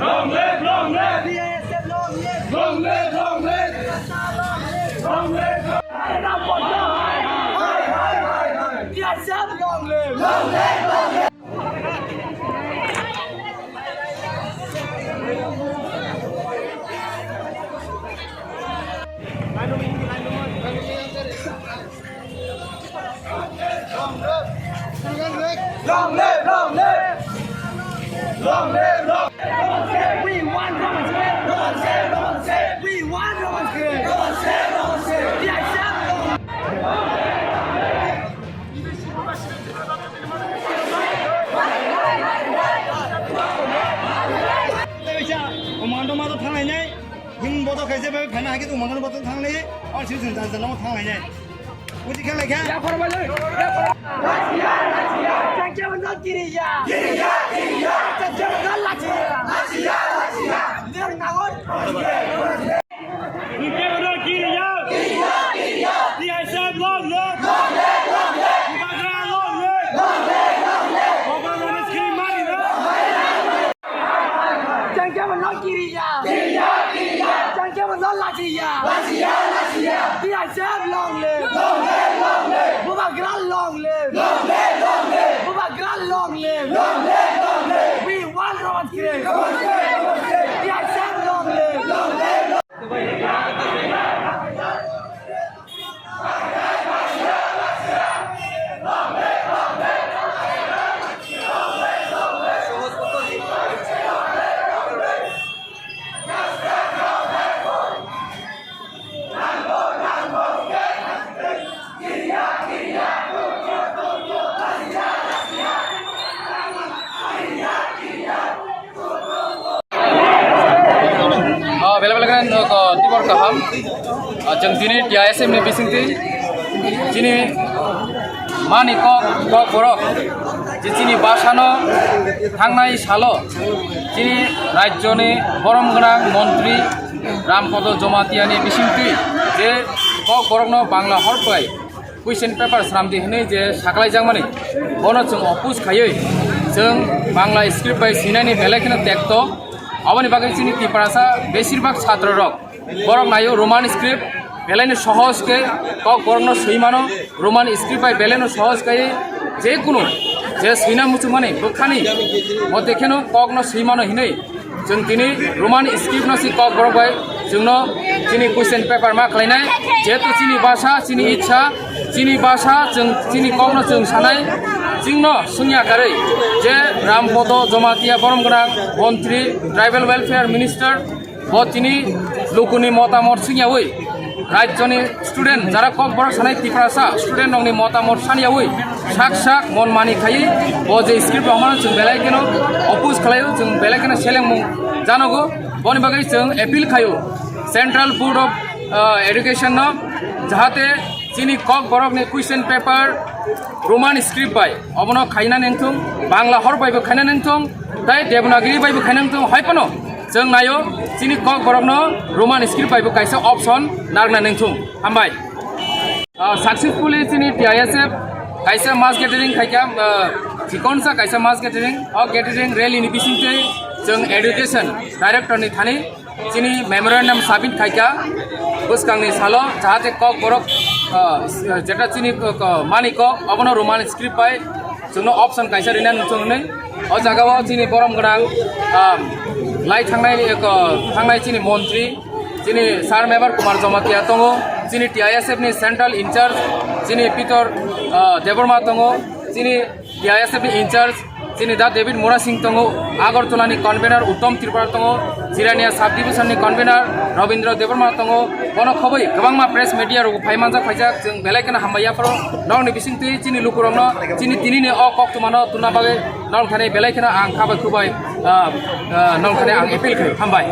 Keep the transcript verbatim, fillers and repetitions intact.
Long live, long live! T I S F long live! Long live, long live! Long live! T I S F long live! Long live, long live! Long live, long live! Long live, long live! We want Roman script! Roman script, Roman script! We want Roman script! Roman script, Roman script! T I S F long live! Commando ma to thang nai nai. Him bodo kaisa bai phaina hagi tu mangano bodo thang le, or si jin jan jan no thang lai nai. Buji khe lai kha. Ya phar bai lai. Ya phar. Changkhe mano kiriya. Kiriya, kiriya. Changkhe mano lachiya. Lachiya, lachiya. Nang nangor. Changkhe mano kiriya. Kiriya, kiriya. T I S F long live. Long live, long live. Bubagra long live. Long live, long live. Bubagra long live. Changkhe mano kiriya. Kiriya, kiriya. Changkhe mano lachiya. Lachiya, lachiya. T I S F long live. Long live, long live. Bubagra long live. Long live, long live. Bubagra long live. Long live, long live. We want Roman script. Roman script, Roman script. T I S F long live. Long live, long live. Ah, bela bela kan, ah, ko tibor kaham. Ah, chwng tini T I S F ni bisingtwi chini mani kok, kok borok je chini basano thangnai salo chini rajyoni borom gwnang montri Rampodo Jomatia ni bisingtwi je kok borokno Bangla hor bai question paper sramdi hwnwi je saklaijakmani, bono chwng oppose khaiwi chwng Bangla script bai swinani belai kheno tekto. Aboni bagwi chini Tiprasa besirbak chhatrorok borok naio Roman script, belaino sohoj khe kok borokno swi mano, Roman script bai belaino sohoj khe je kunu je swina muchungmani bwkhani mote kheno kokno swi mano hinwi. Chwng tini Roman script no si kok borok bai chwngno chini question paper ma khlainai, jehetu chini basa, chini ichha, chini basa, chwng chini kokno chwng sanai, chwngno swngya karwi je Rampodo Jomatia borom gwnang montri, tribal welfare minister, bo tini lukuni motamot swngyawi rajyoni student, jara kokborok sanai Tiprasa student rokni motamot saniyawi sak sak mon mani khaiwi bo je script rok mano chwng belai kheno oppose khlaio, chwng belai kheno selengmung janogo. Boni bagwi chwng appeal khaio Central Board of, uh, Education no, jahate chini kokborokni question paper Roman script bai obono khaina nengthung, Bangla hor baibo khaina nengthung, tai Devanagiri baibo khaina nengthung, hai phano chwng naio chini kokborokno Roman script baibo kaisa option narwkna nengthung. Hambai. Ah, successfully chini T I S F kaisa mass gathering khaikha, ah, chikonsa kaisa mass gathering, o gathering rally ni bisingtwi chwng education director ni thani chini memorandum submit khaikha bwskangni salo, jahate kokborok, ah, jeta chini, ah, mani kok obono Roman script bai chwngno option kaisa rina nungchung hwnwi. O jagao chini borom gwnang, ah, lai thangnai, ah, thangnai chini montri, chini sir Mevar Kumar Jamatia tongo, chini T I S F ni central in charge chini Pitor, ah, Debbarma tongo, chini T I S F ni in charge chini Da David Murasing tongo, Agartala ni convener Uttom Tripura tongo, Jirania sub division ni convener Rabindra Debbarma tongo. Bono khobwi kwbangma press media rok phai manjak phaijak, chwng belai kheno hambai yapharo. Nokni bisingtwi chini lukurokno chini tinini o koktwmano tuna bagwi nokthani belai kheno ang khabai khubai, ah, ah, nokthani ang appeal khai. Hambai.